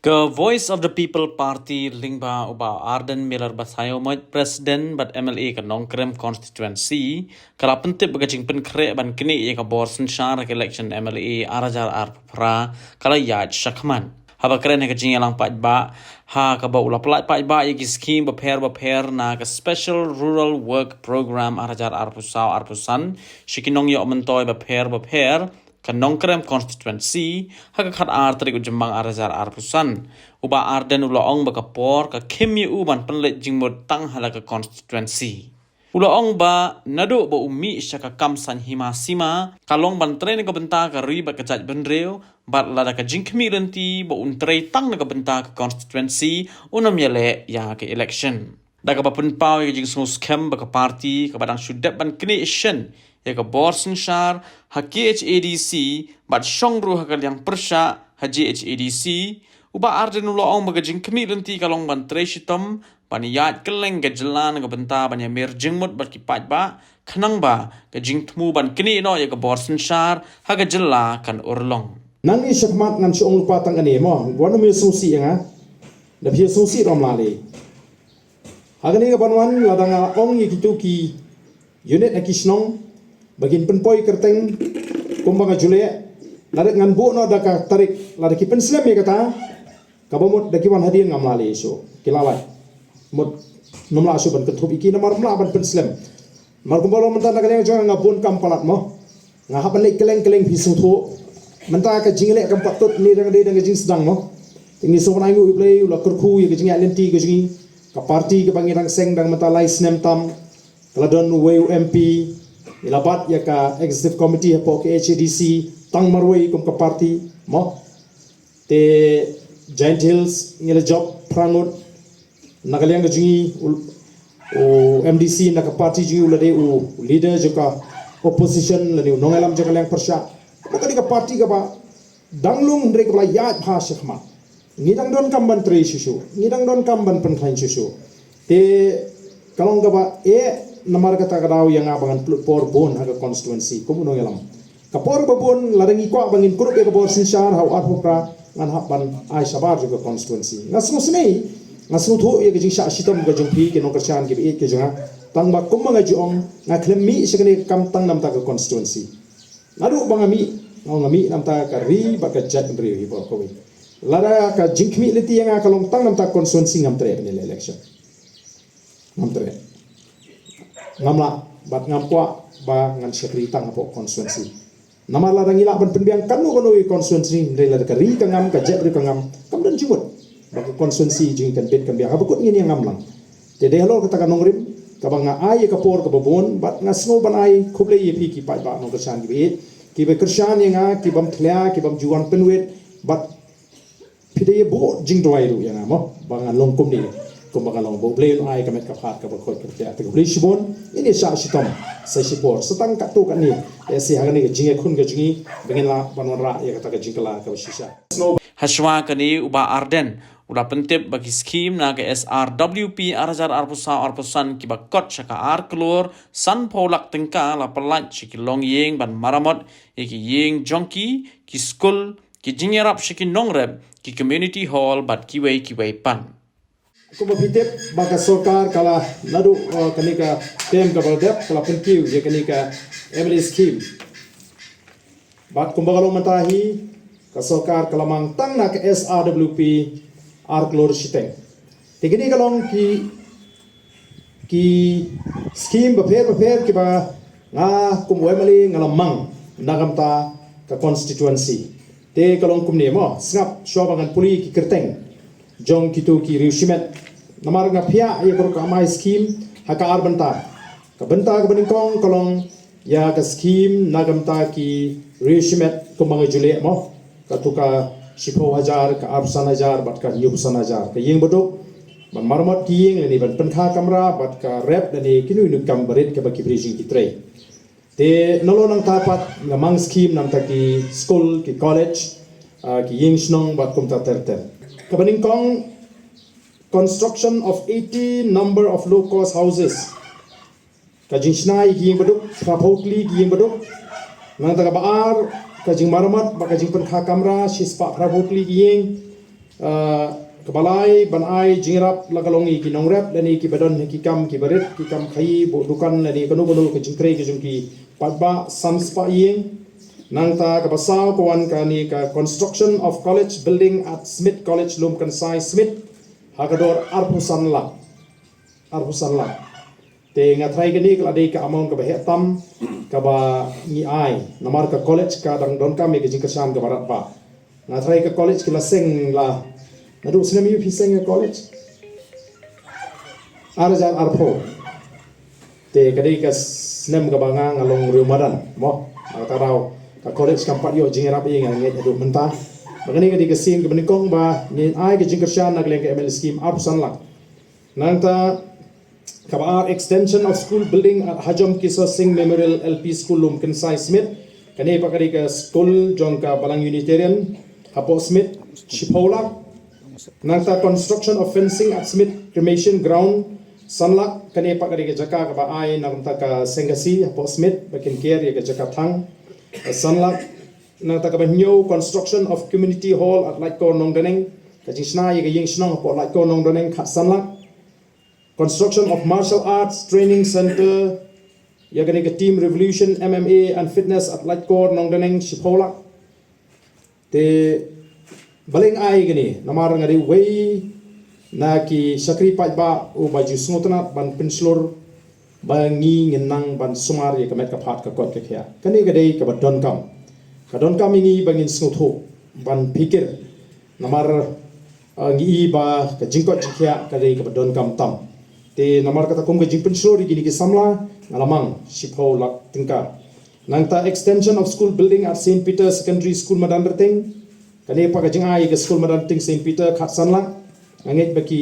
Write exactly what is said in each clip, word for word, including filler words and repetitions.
Ka Voice of the People Party lyngba u Bah Ardent Miller Basaiawmoit, President bad M L A ka Nongkrem Constituency, ka la pyntip ba ka jingpynkhreh ban knieh ïa ka bor synshar ha ka election M L A ar hajar arphew phra ka la ïaid shakhmat. Haba kren ha ka jingïalang paidbah, ha kaba u la pyllait paidbah ïa ki skhim bapher bapher na ka Special Rural Work Program ar hajar arphew saw arphew san sha ki nongïoh myntoi bapher bapher ka Nongkrem Constituency ha ka khatar tarik u Jymmang ar hajar arphew san, u Bah Ardent u la ong ba ka por ka khim ïa u ban pynleit jingmut tang ha la ka constituency. U la ong ba naduh ba u mih sha ka kam saiñ hima sima, ka long ban trei na ka bynta ka ri bad ka jaitbynriew, bad lada ka jingkhmih lynti ba un trei tang na ka bynta ka constituency, un ym ïaleh ïa ka election. Da kaba pynpaw ïa ka jingsngewskhem ba ka party kaba dang shu dep ban knieh shen ïa ka bor synshar ha K H A D C bad shong ruh ha ka liang pyrshah ha J H A D C, u Bah Ardent u la ong ba ka jingkhmih lynti ka long ban trei shitom ban ïaid kylleng ka jylla na ka bynta ban ïamir jingmut bad ki paidbah, khnang ba ka jingthmu ban knieh noh ïa ka bor synshar ha ka jylla kan urlong. Nangne shakhmat ngan shu ong lypa tang kane mo, wat nym ïa sngewsih ïa nga. Da phi ïa sngewsih ruh ym lah lei. Ha kane ka ban wan lada nga ong ïa kito ki unit ha ki shnong ba kin pynpoi kyrteng kumba nga ju leh, lada ngan buh noh da ka tarik, lada ki pynslem ïa kata, kaba mut da ki wan hadien ngam lah lei shuh, ki lah lait. Mut ngam lah shuh ban kynthup ïa ki namar ngam lah ban pynslem. Namar kumba long mynta na ka liang jong nga, nga bun kam palat mo. Nga hap ban leit kylleng kylleng, phi sngewthuh. Mynta ka jingleh kam pat tut, ne dang dei dang ka jingsdang mo. Te ngi sngewbha ban ainguh ïa U Blei u la kyrkhu ïa ka jingïaid lynti ka jong ngi. Ka party kaba ngi dang seng dang mynta lai snem tam, ka la don uwei u M P, ngi la bat ïa ka executive committee hapoh K H A D C tang marwei kum ka party mo. Te Jaintia Hills ngi la jop phra ngut. Na ka liang ka jong ngi u, u M D C na ka party jong ngi u la dei u leader jong ka opposition lane u nongïalam jong ka liang pyrshah. Ba ka dei ka party kaba dang lung hynrei kaba la ïaid bha shakhmat. Ngi dang donkam ban trei shuh shuh, ngi dang donkam ban pynkhlaiñ shuh shuh. Te ka long kaba eh namar kata ka daw ïa nga ba ngan pynlut por bun ha ka constituency kum u nongïalam. Ka por ba bun lada ngi kwah ba ngin kurup ïa ka bor synshar ha u arphew phra, ngan hap ban ai shabar jong ka constituency. Nga sngewsynei, nga sngewthuh ïa ka jingshah shitom ka jong phi ki nongkyrshan kiba ïeit ki jong nga. Tang ba kumba nga ju ong, nga khlem mih sha kane ka kam tang namar ka constituency. Naduh ba nga mih, nga ong nga mih namar ka ri bad ka jaitbynriew hi baroh kawei. Lada ka jingkhmih lynti ïa nga ka long tang namar ka constituency, ngam treh ban ïaleh election. Ngam treh. Ngam lah bad ngam kwah ba ngan shakri tang hapoh constituency. Namar lada ngi lah ban pynbiang kano kano ïa constituency, hynrei lada ka ri ka ngam, ka jaitbynriew ka ngam, kam don jingmut ba ka constituency jong ngi kan bit kan biang. Haba kut ngin ïa ngam lang. Te dei halor kata ka nongrim kaba nga ai ïa ka por kaba bun bad nga sngew ban ai khublei ïa phi ki paidbah nongkyrshan kiba ïeit, kiba kyrshan ïa nga, ki bym thlia, ki bym ju wan pynwit, bad phi da ïa buh jingduwai ruh ïa nga mo ba ngan long kumne, kumba nga long, ba U Blei un ai ka met ka phad kaba khoit ka btiah. Te khublei shibun, ngin ïa shah shitom sa shipor, sa tang katto katne, ïa shi ha kane ka jingïakhun ka jong ngi ba ngin lah ban wanrah ïa kata ka jingkylla kaba shisha. Hashwa kane u Bah Ardent u la pyntip ba ki skhim na ka S R W P ar hajar arphew saw arphew san kiba kot sha ka ar klur sanphew lak tyngka la pyllait sha ki longïing ban maramot ïa ki ïing jong ki, ki skul, ki jingïarap sha ki nongrep, ki community hall bad kiwei kiwei pat. Kumba phi tip ba ka sorkar ka la naduh, uh, kane ka term kaba la dep ka la pynkiew ïa kane ka M L A scheme. Bad kumba ka long mynta hi, ka sorkar ka la mang tang na ka S R W P ar klur shiteng. Te kine ka long ki, ki scheme bapher bapher kiba nga kum u M L A nga la mang na ka bynta ka constituency. Te ka long kumne mo, sngap shuwa ba ngan pule ki kyrteng jong kito ki riew shimet. Namar nga phiah ïa ka rukom ai scheme ha ka ar bynta. Ka bynta kaba nyngkong ka long ïa ka scheme na ka bynta ki riew shimet kumba nga ju leh mo. Kato ka shiphew hajar, ka arphew san hajar bad ka hynñiewphew san hajar. Ka ïing baduk, ban maramot ki ïing lane ban pynkha kamra bad ka rep lane kino kino ki kam barit kaba ki briew jong ngi ki trei. Te nalor nangta pat nga mang scheme na ka bynta ki skul, ki college, ah, ki ïing shnong bad kumta ter ter. Kaba nyngkong, construction of eighty number of low cost houses. Ka jingshna ïa ki ïing baduk, phraphew tylli ki ïing baduk. Nangta kaba ar, ka jingmaramot bad ka jingpynkha kamra, shispah phraphew tylli ki ïing. Uh, kaba lai, ban ai jingïarap la ka long ïa ki nongrep lane kiba don ha ki kam kiba rit, ki kam khaïi, buh dukan lane kano kano ka jingtrei ka jong ki paidbah san spah ïing. Nangta kaba saw ka wan kane ka construction of college building at Smit College, Lumkyntsai Smit, ha ka dor arphew san lak. Arphew san lak. Te nga tharai kane ka la dei ka amount kaba heh tam kaba ngi ai, namar ka college ka dang donkam ïa ka jingkyrshan kaba radbah. Nga tharai ka college ki la seng la, naduh snem aïu phi seng ïa ka college? Ar hajar arphew. Te ka dei ka snem kaba nga, nga long riewmadan, mo. Nga kata ka daw ka college kam pat ïoh jingïarap ïa nga, nga ngeit haduh mynta. Ba kane ka dei ka sien kaba nyngkong ba ngin ai ka jingkyrshan na ka liang ka M L A scheme arphew san lak. Nangta kaba ar, extension of school building at Hajom Kisor Singh Memorial L P School, Lumkyntsai Smit. Kane pat ka dei ka skul jong ka Balang Unitarian hapoh Smit, shiphew lak. Nangta construction of fencing at Smit Cremation Ground, san lak. Kane pat ka dei ka jaka kaba ai na ka bynta ka Seng Khasi hapoh Smit ba kin ker ïa ka jaka thang, san lak. Nangta kaba hynñiew, construction of community hall at Laitkor Nongdaneng, ka jingshna ïa ka ïing shnong hapoh Laitkor Nongdaneng, khatsan lak. Construction of martial arts training center ïa kane ka Team Revolution M M A and fitness at Laitkor Nongdaneng, shiphew lak. Te balei nga ai kane, namar nga dei uwei na ki shakri paidbah uba ju sngewtynnat ban pynshlur ba ngi ngin nang ban sumar ïa ka met ka phad, ka koit ka khiah. Kane ka dei kaba donkam. Ka donkam ïa ngi ba ngin sngewthuh ban phikir. Namar, uh, ngi i ba ka jingkoit jingkhiah ka dei kaba donkam tam. Te namar kata, kum ka jingpynshlur ïa kine ki samla, nga la mang shiphew lak tyngka. Nangta extension of school building at Saint Peter Secondary School, Madanrting. Kane pat ka jingai ka skul Madanrting Saint Peter, khatsan lak. Nga ngeit ba ki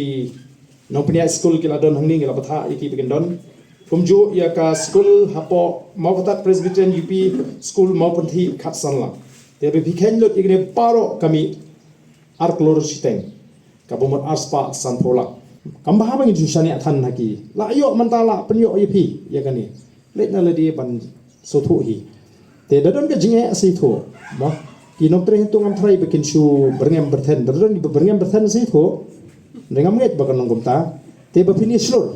nongpynïaid skul ki la don hangne, ngi la bthah ïa ki ba kin don. Kumjuh ïa ka skul hapoh Mawkatat Presbyterian U P School, Mawpynthih, khatsan lak. Te ba phi kheiñ lut ïa kine baroh ka mih ar klur shiteng, kaba mut ar spah sanphew lak. Kam bha ba ngin ju shaniah than ha ki. La ïoh mynta, la pynïoh ïa phi ïa kane. Leit na lade ban sngewthuh hi. Te da don ka jingeh sngewthuh, mo. Ki nongtrei hangto ngam tharai ba kin shu byrngem byrthen. Da don ki ba byrngem byrthen sngewthuh. Hynrei ngam ngeit ba kan long kumta. Te ba phin ïa shlur.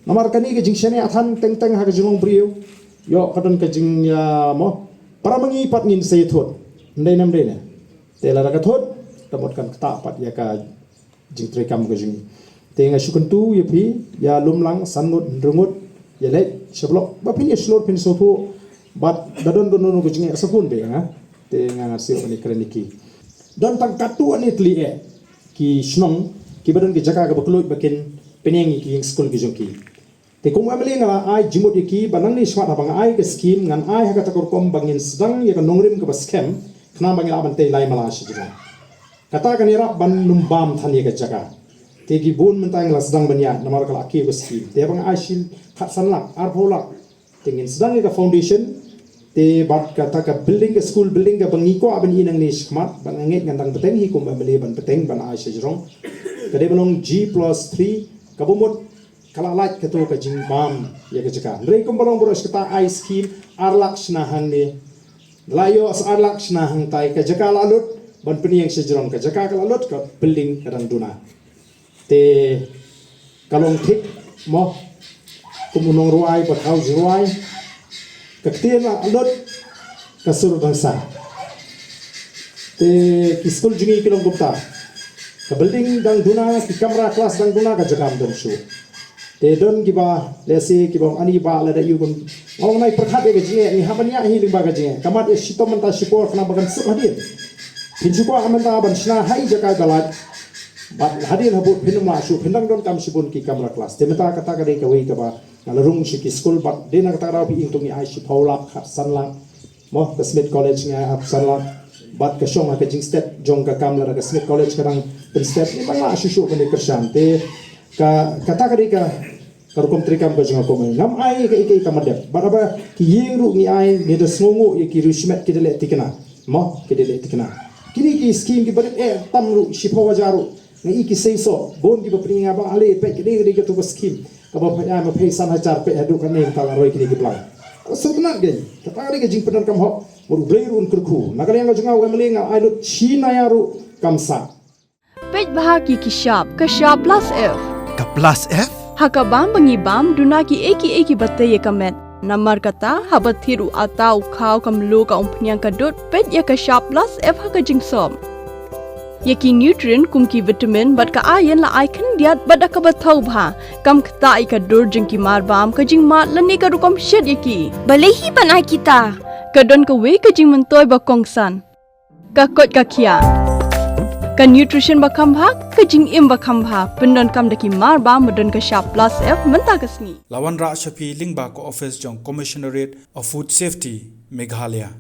Namar kane ka jingshaniah than teng teng ha ka jinglong briew, ïoh ka don ka jingïa, mo, para ma ngi pat ngin sa ïa thut. Ym dei ne, ym dei ne. Te lada ka thut, ka mut kan ktah pat ïa ka jingtrei kam ka jong ngi. Te nga shu kyntu ïa phi, ïa lum lang san ngut, hynriew ngut, ïa leit sha block ba phin ïa shlur, phin sngewthuh. Bad da don kano kano ka jingeh, sa phone beit ïa nga. Te nga ngan siew ban ïa kren ïa ki. Don tang katto katne tylli eh ki shnong kiba don ki jaka kaba kylluid ba kin pynïeng ïa ki ïing skul ki jong ki. Te kum u M L A nga la ai jingmut ïa ki ba nangne shakhmat haba nga ai ka skim, ngan ai ha kata ka rukom ba ngin sdang ïa ka nongrim kaba skhem, khnang ba ngin lah ban tei lai mala sha jrong. Kata kan ïarap ban ym bam than ïa ka jaka. Te ki bun mynta ngi la sdang ban ïaid namar ka la kiew ka skim. Te haba nga ai shi khatsan lak, arphew lak, te ngin sdang ïa ka foundation. Te bad kata ka building, ka school building kaba ngi kwah ban ïoh nangne shakhmat, bad nga ngeit ngan dang bteng hi kum u M L A ban bteng ban ai sha jrong. Ka dei ban long G plus three, kaba mut ka la lait kato ka jingbam ïa ka jaka. Hynrei kumba long baroh shi katta, ai skim ar lak shna hangne. La ïoh sa ar lak shna hangtai, ka jaka la lut ban pynïeng sha jrong, ka jaka ka la lut, ka building ka dang duna. Te ka long thik, mo, kum u nongrwai ba thaw jingrwai. Ka ktien la lut, ka sur dang sah. Te ki skul jong ngi ki long kumta. Ka building dang duna, ki kamra klas dang duna, ka jaka ym don shuh. Te don kiba lehse kiba ong, ani bah, lada ïoh ban, nga ong, nai pyrkhat ïa ka jingeh, ngi hap ban ïaid hi lyngba ka jingeh. Ka mat ïa shitom mynta shipor khnang ba kan suk hadien. Phin shu kwah mynta ban shna ha i jaka ba lait. Bad hadien habud phin ym lah shuh, phin dang donkam shibun ki kamra klas. Te mynta kata ka dei kawei kaba nga la rung sha ki skul, bad dei na kata ka daw phi ïohi, to ngi ai shiphew lak, khatsan lak. Mo, ka Smit College ngi ai arphew san lak. Bad ka shong ha ka jingstet jong ka kam, lada ka Smit College ka dang pynstet, ngim lah shuh shuh ban ïa kyrshan. Te ka, kata ka dei ka, ka rukom treikam ka jong nga kum u M L A. Ngam ai kaei kaei tang ban dep. Bad haba ki ïing ruh ngi ai, ngi da sngewnguh ïa ki riewshimet ki da leh thikna. Mo, ki da leh thikna. Kine ki skim kiba rit eh tam ruh, shiphew hajar ruh, nga i ki seisoh. Bun kiba pyni ïa nga ba ale, peit, ka dei, ka dei kato ka skim kaba peit, ah, ma peit san hajar, peit haduh kane mynta la roi kine ki blang. Ka sngewtynnat kein. Kata ka dei ka jingpyndonkam hok. Bad U Blei ruh un kyrkhu. Na ka liang ka jong nga, u M L A, nga ai lut shi naya ruh kam sah. Peit bha ki ki shap, ka shap plus F. Ka plus F? Ha ka bam ba ngi bam, duna ki ei ki ei ki ba tei ïa ka met. Namar kata, haba thied u atta u khaw ka mluh ka umphniang ka dud, peit ïa ka shap plus F ha ka jingsop. Ïa ki nutrient kum ki vitamin bad ka iron la ai khyndiat bad da kaba thaw bha. Kam ktah ïa ka dur jong ki mar bam, ka jingmad lane ka rukom shet ïa ki. Balei hi ban ai kita? Ka don kawei ka jingmyntoi ba kongsan. Ka koit ka khiah. Ka nutrition ba kham bha, ka jingim ba kham bha. Pyndonkam da ki mar bam ba don ka shap plus F mynta ka sngi. La wanrah sha phi lyngba ka office jong Commissionerate of Food Safety, Meghalaya.